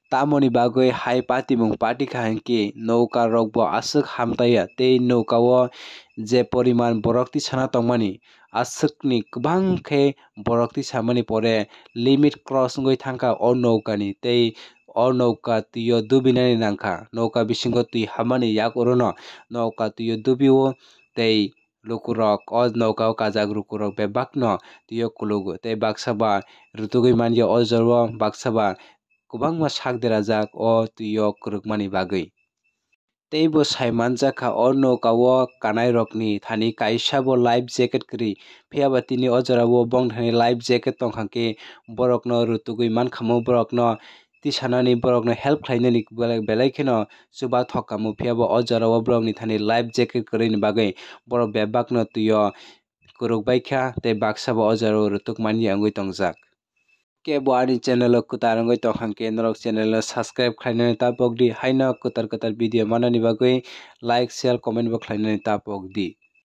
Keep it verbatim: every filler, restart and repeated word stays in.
Tamoni bagwi hai patimung patikha hinkhe nouka rokbo aswk hamtaiya tei nouka o je poriman borok tisana tongmani aswkni kwbang khe borok tisamani pore limit cross wngwi thangkha o noukani tei o nouka twio dubinani nangkha. Nouka bisingo twi habmani yak orono nouka twio dubio tei lukurok o noukao kajak lukurok bebakno twio kulugo tei baksa ba rutugwi manya o jorao baksa ba kwbangma sak derajak o twio kwrwkmani bagwi. Tei bo sai manjakha o noukao kanairokni thani kaisa bo life jacket kwrwi, phiyaba tini o jorao bongni thani life jacket tongkha khe borokno rutugwi mankha mo borokno tisanani borokno help khlainani belai belai kheno chuba thok kamo, phiyaba o jorao borokni thani life jacket kwrwini bagwi borok bebakno twio kwrwk baikha tei baksa bo o jorao rwtuk manya wngwi tongjak. Kebo ani channel o kwtal wngwi tongkha khe norok channel no subscribe khlainani ta pokdi, haino kwtal kwtal video manani bagwi like, share, comment bo khlainani ta pokdi.